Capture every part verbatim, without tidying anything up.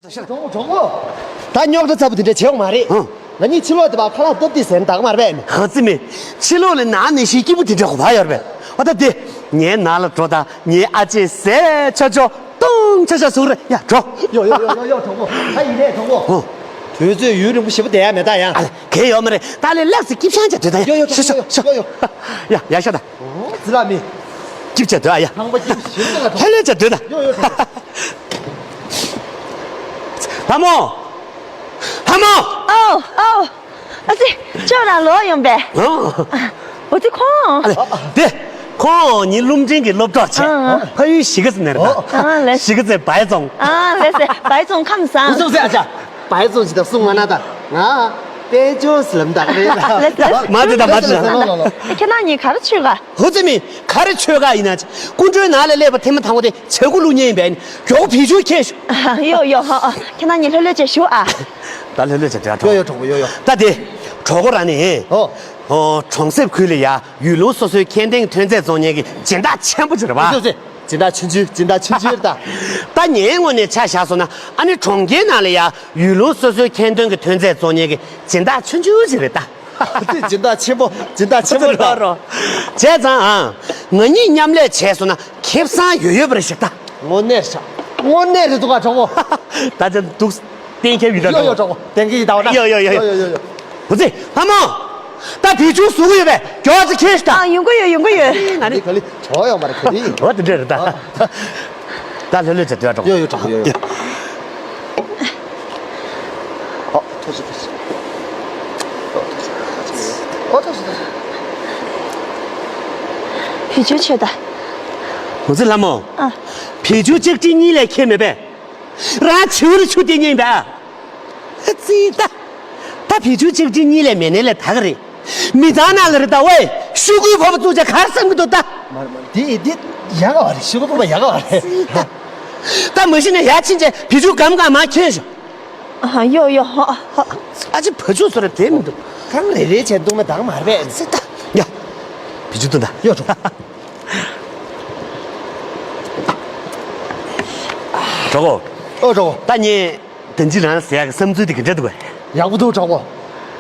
གྲོགས་པོ། ད་རྙོག་དྲ་ཚ་པོ་དེ་འདྲ་བྱེད་ཡོང་མ་རེད། ཧང་། ང་གཉིས་ཕྱི་ལོགས་དེ་བ་ཁ་ལག་སྟབས་བདེ་ཟེར་ན་འདང་མ་རེད་པས། ཧང་ཙི་མེ། ཕྱི་ལོགས་ལ་ནང་ནས་ཤི་སྐྱིད་པོ་དེ་འདྲ་གོ་བ་ཡོད་རེད་པས། ཨ་ད་དེ། ངའི་ནང་ལ་འགྲོ་དང་ངའི་ཨ་ཅེ་ཟས་ཆོག་ཆོག་ཏོང་ཆ་ཆ་ཟུག་རེད་ཡ་འགྲོ། ཡོ་ཡོ་ཡོ་ཡོ་ཡོ་གྲོགས་པོ། ད་ཡིན་ནས་གྲོགས་པོ། ཧང་། དུས་ཚོད་ཡུན་རིང་པོ་ཞེ་པོ་བསྡད་ཡ་མེད་ད་ཡ། ཨ་ལ་གལ་ཡོད་མ་རེད། ད་ལས་ལགས་སི་སྐྱིད་ཤང་ཅག་དུས་ད་ཡ། ཡོ་ཡོ་ཤ་ཤ་ཡོ་ཤ་ཡོ་ཡོ། ཡ་ཡ་ཤ་ད། ཨོ་ཙི་ལ་མི། སྐྱིད་ཅག་དུས་ཨ་ཡ། ཁང་པ་སྐྱིད་ཞེ་པོ་ཅག་ལ་ཐོག་ལྷ་ལས་ཅག་དུས་ད། ཡོ་ཡོ་གྲོགས་པོ། ལྷ་མོ། ལྷ་མོ། ཨོ་ཨོ། ཨ་ཙི། ཅོག་རང་ལོག་ཡོང་པས། ཨོ། འོ་ཙི་ཁོང་། ཨ་ལེ། དེ། ཁོང་ཉིན་སློབ་འབྲིང་གི་སློབ་གྲོགས་བྱས། ཨ། ཕ་ཡུལ་གཞིས་ཀ་རྩེ་ནས་རེད་ད། ཨ་ལེ། གཞིས་ཀ་རྩེ་བའི་རྫོང་། ཨ་ལེ་སེ་བའི་རྫོང་ཁམས་བཟང་། ཨུ་ཚུགས་སེ་ཨ་ཅག་བའི་རྫོང་ཇི་ལྟར་གསུང་ང་ན་ད། ང་། དཔལ་འབྱོར་ཟེར་ལམ་དག་རེད་ལ། ལེ་སེ། མ་དེ་ད་མ་དེ་ད། ཁྱེད་རང་གཉིས་ག་རེ་ཆོས་ག་ཧུ་ཙི་མི། ག་རེ་ཆོས་ག་ཡིན་ན་ཅི། སྐུ་མགྲོན་ནང་ལ་སླེབས་པ་ཐེངས་མ་དང་པོ་དེ་ཇ་ཁུ་བླུག་མཁན་ཡིན་པས་ནི་མགྱོགས་པོ་བེད་སྤྱོད་ཁྱེར་ཤོག་ཡོ་ཡོ་ཧོ། ཨ། ཁྱེད་རང་གཉིས་ལྷོད་ལྷོད་བྱས་བཞུགས་ཨ། ད་ལྷོད་ལྷོད་བྱས་བསྡད་ཡོ་ཡོ་གྲོགས་པོ་ཡོ་ཡོ། ད་དེ། གྲོགས་པོ་རང་ནི། ཨོ། ཨོ། གྲོང་གསེབ་ཁུལ་ལ་ཡ་ཡུལ་ལུང་སོ་སོའི་ཁྱད་ལྡན་ཐོན་རྫས་བཙོང་མཁན་གྱི་སྦྱིན་བདག་ཆེན་པོ་ཅིག་རེད་པ། ཨུ་ཙི་ཨུ་ཙི། སྦྱིན་བདག་ཆུང་ཆུང་ད། སྦྱིན་བདག་ཆུང་ཆུང་རེད་ད། ད་ངའི་ངོས་ནས་ཆ་བཞག་སོང་ན་ཨ་ནི་གྲོང་ཁྱེར་ནང་ལ་ཡ་ཡུལ་ལུང་སོ་སོའི་ཁྱད་ལྡན་གྱི་ཐོན་རྫས་བཙོང་མཁན་གྱི་སྦྱིན་བདག་ཆུང་ཆུང་ཅིག་རེད་ད། སྦྱིན་བདག་ཆེན་པོ། སྦྱིན་བདག་ཆེན་པོ་རེད་ད། བྱས་ཙང་ཨ། ང་གཉིས་མཉམ་ལས་བྱས་སོང་ན་ཁེ་བཟང་ཡོད་ཡོད་པ་རེད་ཤག་ད། དངོས་གནས་ཤག་དངོས་གནས་རེད་འདུག་ག་གྲོགས་པོ། ད་ཅི་འདུག་གཏན་འཁེལ་ཡོད་ད། ཡོ་ཡོ་གྲོགས་པོ། གཏན་འཁེལ་ཡིན་ད་འོ་ན། ཡོ་ཡོ་ཡོ་ཡོ། ཡོ་ཡོ་ཡོ། འུ་ཙི་ལྷ་མོ། ད་བེད་སྤྱོད་བཟོ་གི་ཡོད་པས་མགྱོགས་ཙི་ཁྱེར་ཤོག་ད། ཨ་ཡོང་གི་ཡོད་ཡོང་གི་ཡོད། ང་ནི། ག་ལི་ག་ལི་གྲོགས་ཡོང་མ་རེད་ག་ལི། འོ་དེ་འདྲ་རེད་ད། ད་ལྷོད་ལྷོད་བྱས་སྡོད་ཨ་གྲོགས། ཡོ་ཡོ་གྲོགས་ཡོ་ཡོ། ཨོ་ཐུགས་རྗེ་ཆེ། ཨོ་ཐུགས་རྗེ་ཆེ། བེད་སྤྱོད་བྱོས་ད། འུ་ཙི་ལྷ་མོ། ཨ། བེད་སྤྱོད་ལྕགས་ཀྲིན་གཉིས་ལས་ཁྱེར་མེད་པས། རང་བྱིའུ་རུ་ཆུ་དེ་ཉན་པས། ཨ་ཙི་ད། ད་བེད་སྤྱོད་ལྕགས་ཀྲིན་གཉིས་ལས་མེད་ནའི་ལས་ད་ག་རེད། མི་ཚང་ནང་ལ་རེད་ད་ཝེ། ཤོག་གུའི་ཕོར་པ་བཙུགས་བྱས་ག་རེ་བསམ་གྱི་འདུག་ད། མ་རེད་མ་རེད། འདི་འདི་ཡག་ག་བ་རེད། ཤོག་གུ་ཕོར་པ་ཡག་ག་བ་རེད། ད་མ་གཞི་ནས་ཡར་ཕྱིན་བྱས་བེད་སྤྱོད་སྒམ་གང་མར་ཁྱེར་ཤོག་ཨ་ཡོ་ཡོ་ཧ་ཧ། ཨ་ཅེ་བ་ཕྱུགས་སོ་ར་དེ་མི་འདུག་གང་རེ་རེ་བྱས་འདུག་མ་འདང་མ་རེད་པས་སྲིད་ད། ཡ། བེད་སྤྱོད་འདུག་ད། ཡོ་གྲོགས། གྲོགས་པོ། ཨོ་གྲོགས་པོ། ད་ངས་དེ་འཇི་རང་ཟེར་ཡག་གི་བསམ་ཚུལ་དེ་ག་འདྲ་འདུག་གས། ཡག་པོ་འདུག་གྲོགས་པོ།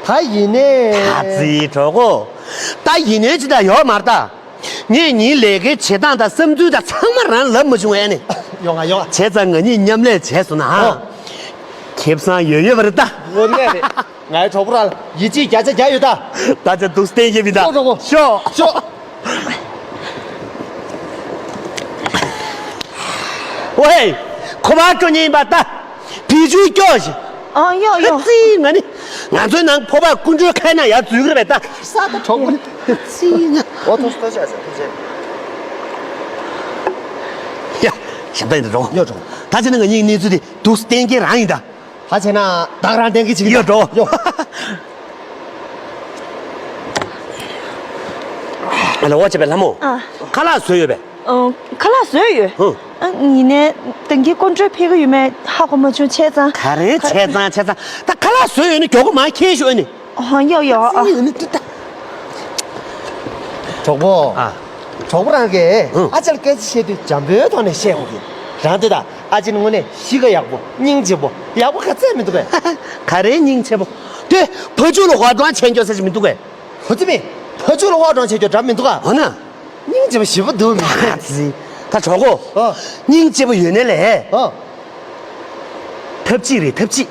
ད་ཡིན་ནའི། ད་ཙི་གྲོགས་པོ། ད་ཡིན་ནའི་ཅི་ད་ཡོད་མ་རེད་ད། ངས་ངའི་ལས་ཀའི་བྱེད་སྟངས་དང་བསམ་ཚུལ་དང་ཚང་མ་རང་ལབ་མ་བྱུང་བས་ནི། ཡོང་ང་ཡོང་ང་། བྱས་ཙང་ང་གཉིས་མཉམ་ལས་བྱས་སོང་ན་ཧ། ཨོ། ཁེ་བཟང་ཡོད་ཡོད་པ་རེད་ད། དངོས་གནས་རེད། ངའི་གྲོགས་པོ་རང་ལ་ཡིད་ཆེས་བརྒྱ་ཆ་བརྒྱ་ཡོད་ད། ད་ཆ་འདུག་སྟེང་གི་མི་ད། ཤོག་གྲོགས་པོ། ཤོག་ཤོག་ཝེ། ཁོ་མ་སྤྲོ་ཉེན་པ་ད། བི་ཇུ་སྐྱོ་ཞིག་ཨ་ཡོ་ཡོ། ཙི་ང་ནི། ང་ཚོའི་ནང་ཕོ་བ་ཀུན་གྲོལ་ཁ་ན་ཡར་འཛུལ་གི་རེད་པས་ད། ས་ད་གྲོགས་པོ་ནི། ཙི་ང་། ཨོ་ཐོ་ཐོ་ཤ་ཤ་ཐོ་ཤ། ཡ། ཞབས་ཏ་ཡིན་ད་གྲོགས། ཡོ་གྲོགས། ད་ཆ་ནི་ང་གཉིས་གནས་ཚུལ་དེ་འདུག་སྟེང་གི་རང་ཡིན་ད། ཧ་ཆེ་ན་བདག་རང་བསྟན་གྱི་ཅིག་ཡོད་འགྲོ། ཡོ། ཨ་ལ་འོ་བྱས་པས་ལྷ་མོ། ཨ། ཁ་ལག་བཟོས་ཡོད་པས། ཨ། ཁ་ལག་བཟོས་ཡོད། ཧུ། ཨ། ཡིན་ནའི་ད་གིན་ཀོན་ཀྲོལ་ཕེབས་ཀྱི་ཡོད་མེད་ཧ་གོ་མ་བྱུང་བྱས་ཙང་། ག་རེ་བྱས་ཙང་བྱས་ཙང་ད་ཁ་ལག་བཟོས་ཡོད་ན་མགྱོགས་པོ་མར་ཁྱེར་ཤོག་ཨ་ནི། ཨ་ཡོ་ཡོ། ཨ། ཙི་ཡོད་ནི་ཏི་ཏ། གྲོགས་པོ། ཨ། གྲོགས་པོ་རང་གིས་ཨ་ཅག་ལ་སྐད་ཆ་བཤད་དུས་འཇམ་པོའི་ཐོག་ནས་བཤད་དགོས་ཀྱི། རང་དེ་དང་ཨ་ཅེ་ནི་དངོས་གནས་གཤིས་ཀ་ཡག་པོ་སྙིང་རྗེ་པོ་ཡག་པོ་ག་ཚད་མི་འདུག་གས། ག་རེ་སྙིང་རྗེ་པོ། དེ་ཕ་ཕྱུགས་ལ་ཧོ་ཀྲང་བྱས་མགྱོགས་ས་ཞིག་མི་འདུག་གས། ཧུ་ཙི་མི། ཕ་ཕྱུགས་ལ་ཧོ་ཀྲང་བྱས་མགྱོགས་འདྲ་མི་འདུག་ག་འོ་ན། སྙིང་རྗེ་པོ་ཞེ་པོ་འདུག་མི། ཨ་ཙི། ད་གྲོགས་པོ། ཨ། སྙིང་རྗེ་པོ་ཡོད་ནའི་ལས། ཨ། ཐབས་ཅིག་རེད་ཐབས་ཅིག་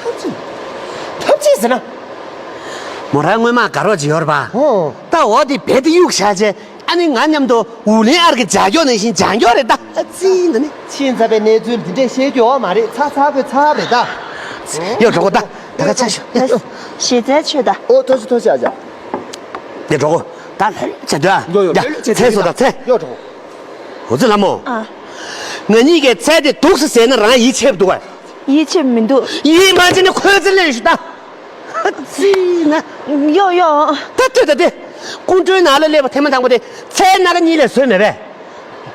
ཐབས་ཅིག་ཐབས་ཅིག་ཟེར་ན། མོ་རང་སྔོན་མ་དགའ་རོགས་ཅིག་ཡོད་རེད་པ། ཨོ། ད་འོ་དེ་རྦད་དེ་གཡུག་བཞག་བྱས་ཨ་ནི་ང་མཉམ་དུ་ཝུ་ལན་ཨར་གི་ལྗགས་ཀྱོག་ནང་བཞིན་ལྗང་ཀྱོག་རེད་ད། ཨ་ཙི་ད་ནི། ཕྱིན་ཚར་བའི་གནས་ཚུལ་འདི་འདྲས་བཤད་རྒྱུ་ཡོད་མ་རེད། ཚ་ཚ་དགོས་ཚ་རེད་ད། ཡོ་གྲོགས་པོ་ད་ད་ག་ཆ་ཤོག་ཞེ་ཚལ་ཆོད་ད། ཨོ་ཐོ་ཤི་ཐོ་ཤི་ཨ་ཅག་ཡ་གྲོགས་པོ་ད་ལྷོད་ལྷོད་བྱས་སྡོད་ཨ། ཡོ་ཡོ་ཡ་ལྷོད་ལྷོད་བྱས་ཚལ་སྡོད་བཟོ་ད་ཚལ། ཡོ་གྲོགས་པོ། འོ་ཙི་ལྷ་མོ། ཨ། ང་གཉིས་ཀས་ཚལ་དེ་འདུག་སེ་ཟས་ན་རང་ཡིད་ཆེས་འདུག་གས། ཡིད་ཆེས་མི་འདུག་ཡིད་མ་ཆེས་ན་ཁོའི་རྩིས་ལེན་ཞུ་ད། ཙི་ན། ཡོ་ཡོ། ད་ལྟོས་ད་དེ། ཀུན་གྲོལ་ནང་ལ་སླེབས་པ་ཐེངས་མ་དང་པོ་དེ་ཚལ་སྣ་ཁ་གཉིས་ལས་བཟོས་མེད་པས།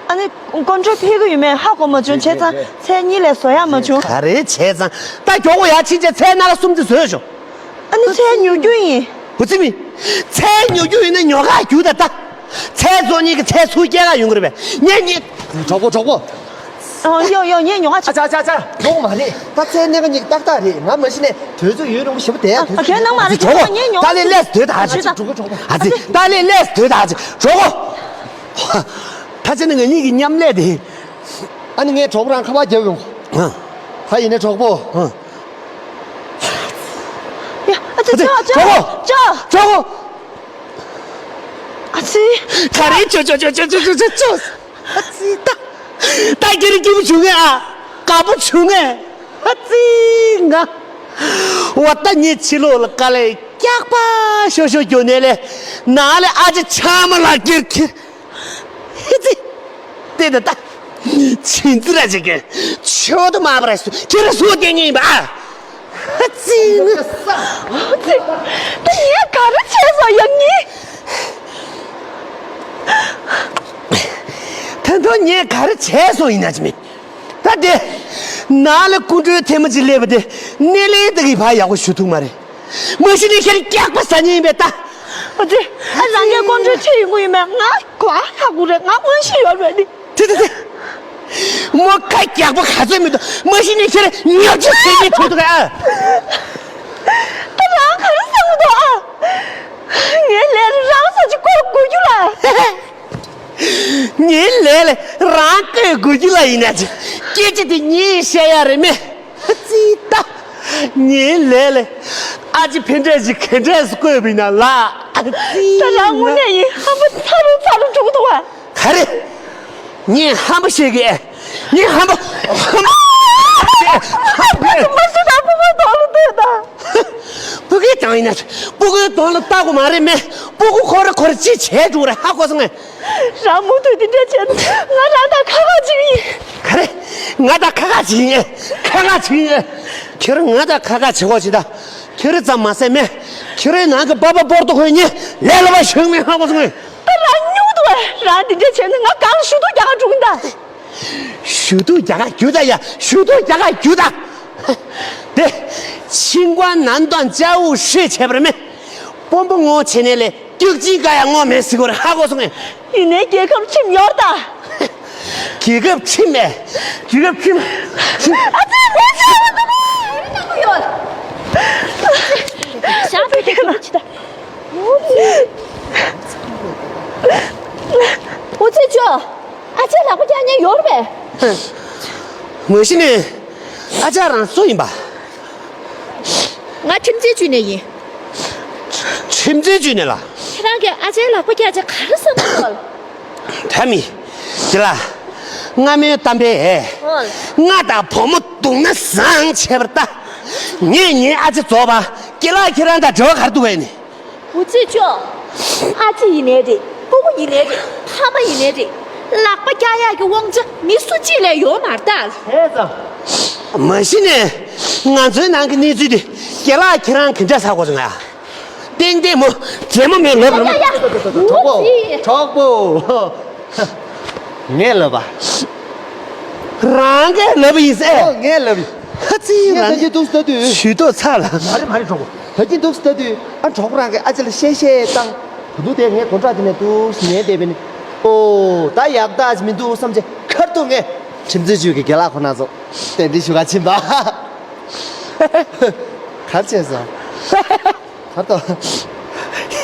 ཨ་ནི་ཀུན་གྲོལ་ཕེབས་ཀྱི་ཡོད་མེད་ཧ་གོ་མ་བྱུང་བྱས་ཙང་ཚལ་གཉིས་ལས་བཟོ་ཡག་མ་བྱུང་། ག་རེ་བྱས་ཙང་ད་མགྱོགས་པོ་ཡར་ཕྱིན་བྱས་ཚལ་སྣ་ཁ་གསུམ་ཙམ་བཟོས་ཤོག་ཨ་ནི་ཚལ་ཉོ་རྒྱུ་ཡིན། ཧུ་ཙི་མི། ཚལ་ཉོ་རྒྱུ་ཡིན་ན་ཉོ་ག་རྒྱུ་ད་ད། ཚལ་བཟོ་མཁན་གྱི་ཚལ་ཚུར་སྐྱེལ་ག་ཡོང་གི་རེད་པས། ཉན་ཉན། གྲོགས་པོ་གྲོགས་པོ། ཨ། ཡོ་ཡོ། ངས་ཉོ་ག་ཨ་ཅག་ཅག་ཅག་འགྲོ་གི་མ་རེད། ད་ཚེ་གནས་ཀ་གཉིས་ཏག་ཏག་རེད། ང་མ་གཞི་ནས་དུས་ཚོད་ཡོད་རུང་ཞེ་པོ་དེ། ཨ། དུས་ཁྱོད་ནང་མ་རེད། ཨ་ཙི་ཁྱོད་གྲོགས་ངས་ཉོ་ག་ད་ལས་ལས་སྡོད་ད། ཨ་ཙི་འགྲོ་གི་འགྲོ་གི། ཨ་ཙི་ད་ལས་ལས་སྡོད་ད། ཨ་ཙི་འགྲོ་གི། ད་ཅི་ནི་ང་གཉིས་ཀྱི་མཉམ་ལས་དེ། ཨ་ནི་ངས་གྲོགས་པོ་རང་ཁ་པར་རྒྱབ་ཡོང་། ཨ། ད་ཡིན་ནའི་གྲོགས་པོ། ཨ། ཡ། ཨ་ཙི། ཨ་ཙི། ཅོ་ཅོ་ཅོ་ཅོ། ཅོ། ཨ་ཙི། ག་རེ། ཅོ་ཅོ་ཅོ། ཨ་ཙི། ད་ད་ཁྱེད་རང་སྐྱིད་པོ་བྱུང་ངས་ཨ། དགའ་པོ་བྱུང་ངས། ཨ་ཙི། ང་འོ་ད་ངས་ཕྱི་ལོགས་ལ་དཀའ་ལས་སྐྱག་པ་ཤོར་ཤོར་རྒྱུ་ནས་ལས་ནང་ལ་ཨ་ཅེ་ཆ་མ་ལགས་ཁྱེད་ཁྱེད། ཨ་ཙི། དེ་ད་ད། ཆིན་ཙི་ར་ཅིག་གི་ཆོ་དུ་མ་པ་ར་སུ་ཁྱེད་ར་སུ་སྐད་ངེས་ཡིན་པ་ཨ། ཨ་ཙི། ཨ་ཙི། ད་ངས་ག་རེ་བྱས་སོང་ཡང་ཉིད། ད་དུང་ངས་ག་རེ་བྱས་སོང་ཡིན་ན་ཅི་མིན། ད་དེ། ནང་ལ་སྐུ་མགྲོན་ཐེངས་མ་གཅིག་སླེབས་པ་དེ་སྣེ་ལེན་ད་གི་ཕ་ཡག་པོ་ཞུ་ཐུབ་མ་རེད། མ་གཞི་ནས་ཁྱེད་སྐྱག་པ་ཟ་ཉེན་ཡིན་པས་ད། ཨ་ཙི། ཨ། རང་གི་སྐུ་མགྲོན་ཁྲིད་ཡོང་གི་ཡོད་མེད་ང་གོ་ཧ་གོ་རེད། ང་མངོན་ཤེས་ཡོད་རེད་ནི། དེ་དེ་དེ། མོ་ཁ་སྐྱག་པ་ག་ཚོད་མི་འདུག་མ་གཞི་ནས་ཁྱེད་ཉོ་ཆ་ཟེར་གྱི་ཐུག་འདུག་ཨ། ད་རང་ག་རེ་བསམ་གྱི་འདུག་ཨ། ངའི་ལས་རང་སོ་ཅིག་བསྐོར་དགོས་རྒྱུ་ལ། ངའི་ལས་ལས་རང་བསྐོས་དགོས་རྒྱུ་ལ་ཡིན་ན་ཅི། སྐད་ཆ་དེ་ངས་བཤད་ཡ་རེད་མེད། ཙི་ད། ངའི་ལས་ལས་ཨ་ཅེ་ཕན་འབྲས་ཅིག་ག་འདྲས་སུ་བསྐོས་པ་ཡིན་ན་ལ། ཙི། ད་རང་དངོས་གནས་ཡིན་ཧམ་པ་ཚ་རུ་ཚ་རུ་འགྲོ་གི་འདུག་བ། ག་རེ། ངས་ཧམ་པ་བཤད་གི་ཨེ། ངས་ཧམ་པ་ཧམ་པ་ཧམ་པ་ཨ་ཅེ་མ་སུ་ད་ཕུ་གུའི་དོན་ལ་ལྟོས་དང་། ཕུ་གུའི་དོན་ཡིན་ན་ཕུ་གུའི་དོན་ལ་ལྟ་དགོས་མ་རེད་མེད། ཕུ་གུ་ཁོ་རེ་ཁོ་རེ་ཅི་བྱས་འགྲོ་རེད་ཧ་གོ་སོང་ངས། རང་མུ་མཐུད་དེ་འདྲ་བྱས་ན་ང་རང་དང་ཁ་ཁ་བྱེད་ཀྱི་ཡིན། ག་རེ། ང་དང་ཁ་ཁ་བྱེད་ཀྱི་ཡིན། ཁ་ཁ་བྱེད་ཀྱི་ཡིན། ཁྱེད་རང་ང་དང་ཁ་ཁ་བྱེད་གོ་བྱེད་ད། ཁྱེད་རང་ཙམ་མ་ཟད་མེད། ཁྱེད་རང་ནང་གི་པ་པ་པོར་ཏོ་ཁོས་ཉེ་ལས་ལ་བ་ཞུགས་མེད་ཧ་གོ་སོང་ངས། ད་རང་སྨྱུག་འདུག་བས། རང་འདི་འདྲ་བྱས་ན་ང་གང་ཞུ་གཏུག་རྒྱག་ག་འགྲོ་གི་ཡིན་ད། ཞུ་གཏུག་རྒྱག་ག་རྒྱུག་ད་ཡ། ཞུ་གཏུག་རྒྱག་ག་རྒྱུག་ད། དེ། ཆིང་ཀོན་ནན་ཏོན་ཅའོ་ཧྲི་བྱས་པར་མེད། དཔོན་པོ་ངོ་བྱས་ནས་ལས་སྐྱུག་ཅིང་ཀ་ཡ་ངོ་མེད་ཟེར་གོ་རེ་ཧ་གོ་སོང་ངས། ཡིན་ནའི་རྒྱལ་ཁབ་ཁྲིམས་ཡོད་ད། རྒྱལ་ཁབ་ཁྲིམས་མེད། རྒྱལ་ཁབ་ཁྲིམས། ཁྲིམས། ཨ་ཙི་ངོ་ཤེས་མི་འདུག་མོ། རེ་ལྟ་གི་ཡོད། ཞག་པའི་རྒྱལ་ཁབ་ཁྲིམས་ད། འོ་ཙི་ཅོ། ཨ་ཅག་ལག་པ་རྒྱག་མཁན་ཡོད་རེད་པས། མ་གཞི་ནས་ཨ་ཅག་རང་སུ་ཡིན་པ། ང་ཁྲིམས་འཛིན་ཅུས་ནས་ཡིན། ཁྲིམས་འཛིན་ཅུས་ནས་ལ། ཁྱེད་རང་གིས་ཨ་ཅག་ལག་པ་རྒྱག་ཆ་ག་རེ་བསམ་གྱི་འདུག་ད་མི། དེ་ལ། སྔ་མོའི་གཏམ་དཔེ། ཨོ། ང་དང་བུ་མོ་རྡུང་ན་བཟང་བྱས་པར་ལྟ། ངས་ངའི་ཨ་ཅག་རྫོགས་པ། སྐྱེ་ལག་ཁྱེད་རང་དང་འབྲེལ་བ་ག་རེ་འདུག་བས་ནི། འུ་ཚོས་ཅོ། ཨ་ཅེ་ཡིན་ནའི་རེད། སྤུ་གུ་ཡིན་ནའི་རེད། ཕ་མ་ཡིན་ནའི་རེད། ལག་པ་བཀྱག་ཡག་གི་དབང་ཆ་མི་སུ་གཅིག་ལས་ཡོད་མ་རེད་ད། མ་གཞི་ནས་ང་ཚོའི་ནང་གི་གནས་ཚུལ་དེ་རྒན་ལགས་ཁྱེད་རང་གི་འདྲ་ཟ་དགོས་སོང་ང་། ཏན་ཏན་མོ་རྗེ་མོ་མོའི་ལོབས་རེད་མོ། ཡ་ཡ། གྲོགས་པོ། འུ་ཚོས། གྲོགས་པོ། ངས་ལབ་པ། རང་གིས་ལབ་པ་ཡིན་ཟེར། ཨོ་ངས་ལབ་ཡིན། ཧ་ཙི། ངས་རང་ད་གིན་འདུག་ཟེར་དུས། ཇུས་གཏོགས་ཚར་ལ། མ་རེད་མ་རེད་གྲོགས་པོ། ད་གིན་འདུག་ཟེར་དུས་ཨ་གྲོགས་པོ་རང་གིས་ཨ་ཅེ་ལ་བཤད་བཤད་བཏང་། ད་དུང་དེ་ངས་དགོང་དྲག་དེ་ནས་འདུག་ཉན་བསྡད་པས་ནི། ཨོ་ད་ཡག་ད་ཅིག་མི་འདུག་བསམ་བྱས་ཁར་ཐུག་ངས་ཁྲིམས་རྩོད་ཅུས་ཀྱི་རྒན་ལགས་ཁོ་ན་ཚོ་གདན་འདྲེན་ཞུ་ག་ཕྱིན་པ། གར་བྱས་སོང་། ད་ལྟ།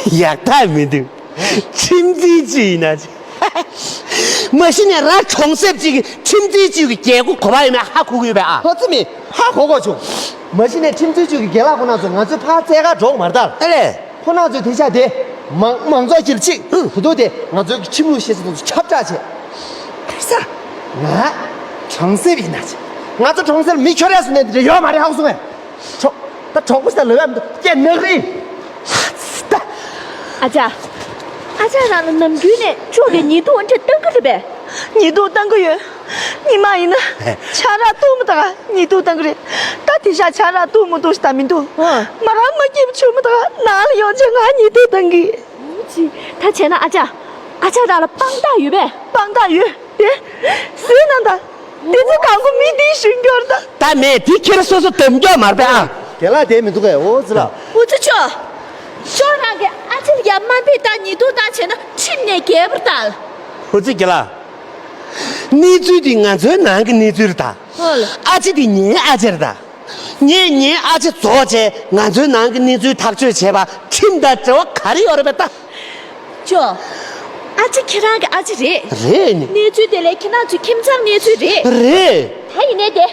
ཡག་ཐག་མི་འདུག་ཁྲིམས་འཛིན་ཅུས་ཡིན་ན་ཅི། མ་གཞི་ནས་རང་གྲོང་གསེབ་ཅིག་གི་ཁྲིམས་འཛིན་ཅུས་ཀྱི་རྒྱལ་སྒོ་གོ་བ་ཡོད་མེད་ཧ་གོ་གི་ཡོད་པས་ཨ། ཧ་ཙི་མི་ཧ་གོ་གོ་བྱུང་། མ་གཞི་ནས་ཁྲིམས་འཛིན་ཅུས་ཀྱི་རྒན་ལགས་ཁོ་ན་ཚོ་ང་ཚོའི་ཕར་བཙལ་ག་འགྲོ་གི་མ་རེད་ད། ཨེ་ལས། ཁོ་ན་ཚོས་དེ་ཤ་དེ་མང་མང་ཚོགས་ཀྱི་ལ་ཅིག་ཧུ་ད་དུ་དེ་ང་ཚོའི་ཁྲིམས་ལུགས་ཤེས་ཚོ་ཁྱབ་བསྒྲགས་བྱས། ཁར་ས། ང་གྲོང་གསེབ་ཡིན་ན་ཅི། ང་ཚོ་གྲོང་གསེབ་མི་ཁྱོད་རས་སུ་ནས་འདི་འདྲ་ཡོད་མ་རེད་ཧ་གོ་སོང་ངས། གྲོགས། ད་གྲོགས་པོ་ཞིག་ལ་ལབ་ཡ་མི་འདུག་སྐད་ནག་རིལ། ད། ཨ་ཅག་ཨ་ཅག་རང་ལ་ནམ་རྒྱུན་ནས་ཅོ་གི་ཉེས་རྡུང་འདྲ་བཏང་གི་རེད་པས། ཉེས་རྡུང་བཏང་གི་ཡོད། ཉི་མ་ཡིན་ན་ཆང་རག་བཏུང་མི་དག་ཉེས་རྡུང་བཏང་གི་རེད། ད་དེ་ཤ་ཆང་རག་བཏུང་མི་འདུག་ཞིག་ད་མི་འདུག་ཨ། མ་རང་མ་སྐྱིད་པ་བྱུང་མི་དག་ནང་ལ་ཡོང་བྱས་ང་ཉེས་རྡུང་བཏང་གི། ཅི། ད་བྱས་ན་ཨ་ཅག་ཨ་ཅག་རང་ལ་དཔང་རྟགས་ཡོད་པས། དཔང་རྟགས་ཡོད། དེ། ཟིན་ན་ད། དེ་ཚོ་གང་གོ་མི་དེའི་ཞུ་འགྱོར་ད། ད་མེད་དེ་ཁྱེད་སོ་སོ་དམ་འཇོག་མར་པས་ཨ། རྒན་ལགས་དེ་མི་འདུག་གས་འོ་ཙི་ལ། འུ་ཚོ་ཅོ། ཅོ་རང་གི་ཨ་ཅེ་ལ་ཡ་དམའ་འབེབས་དང་ཉེས་རྡུང་བཏང་བྱས་ན་ཁྲིམས་ནས་རྒྱལ་པོར་བཏང་། འུ་ཚོ་རྒན་ལགས། གནས་ཚུལ་འདི་ང་ཚོའི་ནང་གི་གནས་ཚུལ་རེད་ད། ཨོ་ལ། ཨ་ཅེ་འདི་ངའི་ཨ་ཅེ་རེད་ད། ངས་ངའི་ཨ་ཅེ་རྫོགས་བྱས་ང་ཚོའི་ནང་གི་གནས་ཚུལ་ཐག་གཅོད་བྱས་པ་ཁྲིམས་དང་འབྲེལ་བ་ག་རེ་ཡོད་རེད་པས་ད། ཅོ། ཨ་ཅེ་ཁྱེད་རང་གི་ཨ་ཅེ་རེད། རེད་ནི། གནས་ཚུལ་དེ་ལས་ཁྱེད་རང་ཚོའི་ཁྱིམ་ཚང་གནས་ཚུལ་རེད། རེད། ད་ཡིན་ནའི་དེ།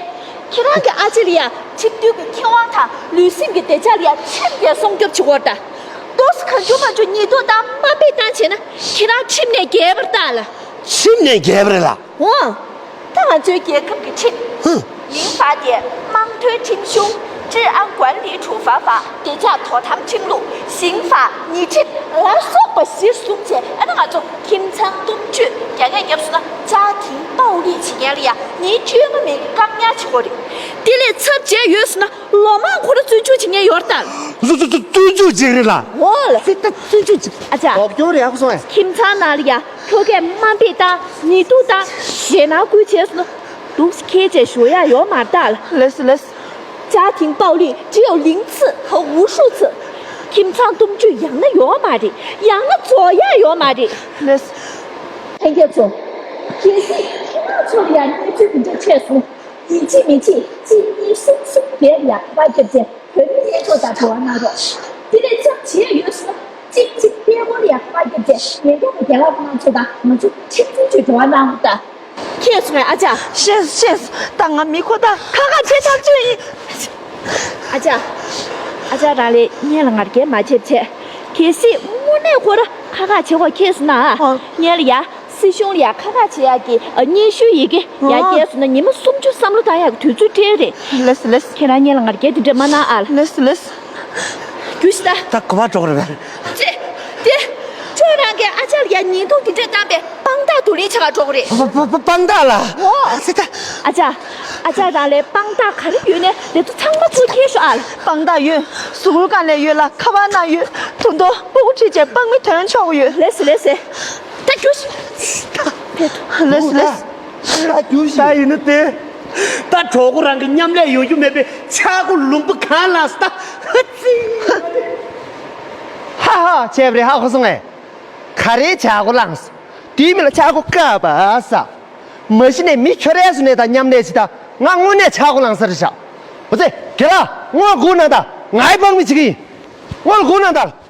ཁྱེད་རང་གི་ཨ་ཅེ་ལ་ཡ་ཁྲིམས་མཐུན་གྱི་ཁེ་དབང་དང་ལུས་སེམས་ཀྱི་བདེ་འཇགས་ལ་ཡ་ཁྲིམས་ཀྱིས་སྲུང་སྐྱོབ་བྱེད་དགོས་རེད་ད། ཏོག་ཙམ་གང་བྱུང་མང་བྱུང་ཉེས་རྡུང་བཏང་དམའ་འབེབས་བཏང་བྱས་ན་ཁྱེད་རང་ཁྲིམས་ནས་འགལ་བ་རེད་ད་ལ། ཁྲིམས་ནས་འགལ་བ་རེད་ལ། འོ། ད་ང་ཚོའི་རྒྱལ་ཁབ་ཀྱི་ཁྲིམས། ཧུམ། 民法典དམངས་དོན་ཁྲིམས་གཞུང་治安管理处罚法བདེ་འཇགས་དོ་དམ་ཁྲིམས་ལུགས刑法 ཉེས་ཁྲིམས་ལ་སོགས་པ་གཞིར་བཟུང་བྱས་ཨ་ནི་ང་ཚོ་ཁྱིམ་ཚང་གཏུམ་སྤྱོད་རྒྱག་ཡ་བརྒྱབ་སོང་ན་ཅ་ཐིང་པའོ་ལི་བྱེད་མཁན་ལ་ཡ་ཉེས་བཅོས་མ་མེད་བཀག་ཉར་བྱེད་དགོས་རེད། དེ་ལས་ཚབས་བྱས་ཡོད་སོང་ན་ལོ་མང་ཁོ་ར་བཙོན་འཇུག་བྱེད་མཁན་ཡོད་རེད་ད། བཙོན་འཇུག་བྱེད་རེད་ལ། འོ་ལ། ཙི་ད་བཙོན་འཇུག་བྱེད། ཨ་ཅག་ལོག་སྐྱོར་ཡག་སོང་ཨེ། ཁྱིམ་ཚང་ནང་ལ་ཡ། ཁྱོ་གས་དམའ་འབེབས་དང་ཉེས་རྡུང་དང་ཞེད་སྣང་སྐུལ་བྱས་སོང་ན། འདུག་སེ་ཁྱེད་ཅག་ཞུ་ཡ་ཡོད་མ་རེད་ད་ལ། ལགས་སོ་ལགས་སོ། 家庭暴力只有零次和无数次。ཁྱིམ་ཚང་གཏུམ་སྤྱོད་ཡང་ན་ཡོད་མ་རེད། ཡང་ན་རྫོགས་ཡ་ཡོད་མ་རེད། ལགས་སོ། ལྷན་རྒྱས་ཚོ། གལ་སྲིད་ཁྱེད་རང་ཚོ་ལ་ཡང་གནས་ཚུལ་འདི་འདྲ་འཕྲད་སོང་ན། ཡིན་གཅིག་མིན་གཅིག་གཅིག་གཉིས་གསུམ་གསུམ་བརྒྱད་ལ་ཡང་ཁ་པར་བརྒྱབ་རྗེས་བོད་མི་སྣ་ཚོགས་དང་འབྲེལ་བ་གནང་རོགས། དེ་ལས་ཚབས་ཆེ་ཡོད་སོང་ན་གཅིག་གཅིག་པད་སྐོར་ལ་ཡང་ཁ་པར་བརྒྱབ་རྗེས་ཉེན་རྟོག་པ་རྒན་ལགས་ཁོང་རྣམ་ཚོ་དང་ང་ཚོ་ཁྲིམས་འཛིན་ཅུས་འབྲེལ་བ་གནང་རོགས་ད། ཁྱེད་སོང་ངས་ཨ་ཅག་ཤེས་ཤེས་ད་ང་མི་ཁོ་ད་ཁ་ཁ་བྱེད་ཐག་ཆོད་ཡིན། ཨ་ཅག་ཨ་ཅག་རང་ལས་སྔོན་ལ་ང་རྒྱལ་མ་བྱེད་བྱས། གལ་སྲིད་དངོས་གནས་ཁོ་ར་ཁ་ཁ་བྱེད་དགོས་ཁེལ་སོང་ན། ཨ། སྔོན་ལ་ཡ། སྲིད་གཞུང་ལ་ཡ་ཁ་ཁ་བྱེད་ཡ་གི་ཨ་སྙན་ཞུའི་ཡི་གེ་ཡ་ཨ། བསྐྱལ་སོང་ན་ཉི་མ་སུམ་ཅུ་བསམ་བློ་བཏང་ཡ་གི་དུས་ཚོད་སྤྲད་རེད། ལགས་སོ་ལགས་སོ། ཁྱེད་རང་སྔོན་ལ་ང་རྒྱལ་དེ་འདྲ་མ་གནང་ཨ་ལ། ལགས་སོ་ལགས་སོ། རྒྱུ་ཞིག་ད། ད་ག་པར་འགྲོ་གི་རེད་པས། ཅེ། དེ། ཁྱོད་རང་གིས་ཨ་ཅག་ལ་ཡ་ཉེས་རྡུང་དེ་འདྲ་བཏང་པའི་དཔང་རྟགས་བསྡུ་ལེན་བྱེད་ག་འགྲོ་གི་རེད། པ་པ་པ་དཔང་རྟགས་ལ། འོ། ཨ་ཙི་ད། ཨ་ཅག་ཨ་ཅག་རང་ལ་དཔང་རྟགས་ག་རེ་ཡོད་ནའི་དེ་ཚོ་ཚང་མ་ཚུར་འཁྱེར་ཤོག་ཨ་ལ། དཔང་རྟགས་ཡོད། གཟུགས་པོ་སྒང་ལ་ཡོད་ལ་ཁ་པར་ནང་ཡོད། དུང་དུང་སྤུ་གུ་ཁྲིད་བྱས་དཔང་མི་ཐོན་ཆོག་གི་ཡོད། ལགས་སོ་ལགས་སོ། ད་རྒྱུགས་ཤིག་ལགས་སོ་ལགས་སོ། ད་རྒྱུགས་ཤིག་ད་ཡིན་ན་དེ། ད་གྲོགས་པོ་རང་གི་མཉམ་ལས་ཡོང་རྒྱུ་མེད་པའི་ཆག་སྒོ་ལུང་པ་གང་ལངས་ད། ཧ་ཧ་བྱས་པ་རེད་ཧ་གོ་སོང་ངས། ག་རེ་ཆག་སྒོ་ལངས། དེའི་མིང་ལ་ཆག་སྒོ་བཀག་པ་ཟེར། མ་གཞི་ནས་མི་ཁྱོད་རས་སུ་ནས་དང་མཉམ་ལས་བྱེད་དང་ང་དངོས་གནས་ཆག་སྒོ་ལངས་ས་རེད་ཤག་འོ་ཙི། རྒན་ལགས་སྔོན་ལ་སྒུག་གནང་དང་ངའི་དཔང་མི་བྱེད་ཀྱི་ཡིན། སྔོན་ལ་སྒུག་གནང་དང་།